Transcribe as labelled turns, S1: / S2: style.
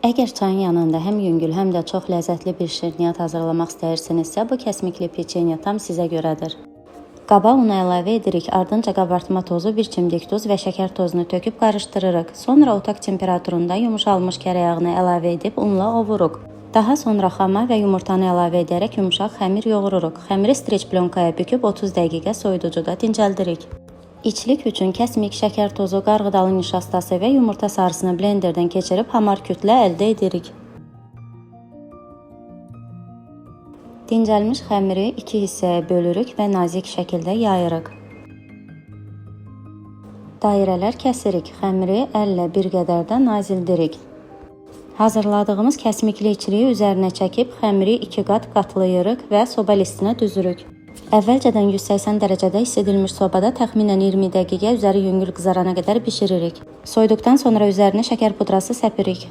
S1: Əgər çayın yanında həm yüngül, həm də çox ləzzətli bir şirniyyat hazırlamaq istəyirsinizsə, bu kəsmikli peçenya tam sizə görədir. Qaba unu əlavə edirik, ardınca qabartma tozu, bir çimdik duz və şəkər tozunu töküb qarışdırırıq. Sonra otaq temperaturunda yumşalmış kərə yağını əlavə edib unla ovuruq. Daha sonra xama və yumurtanı əlavə edərək yumşaq xəmir yoğururuq. Xəmiri streç plonkaya büküb 30 dəqiqə soyuducuda dincəldirik. İçlik üçün kəsmik, şəkər tozu, qarğıdalı nişastası və yumurta sarısını blenderdən keçirib hamar kütlə əldə edirik. Dincəlmiş xəmiri iki hissəyə bölürük və nazik şəkildə yayırıq. Dairələr kəsirik. Xəmiri əllə bir qədər də nazildirik. Hazırladığımız kəsmikli içliyi üzərinə çəkib xəmiri 2 qat qatlayırıq və soba listinə düzürük. Əvvəlcədən 180 dərəcədə isidilmiş sobada təxminən 20 dəqiqə üzəri yüngül qızarana qədər bişiririk. Soyuduqdan sonra üzərinə şəkər pudrası səpirik.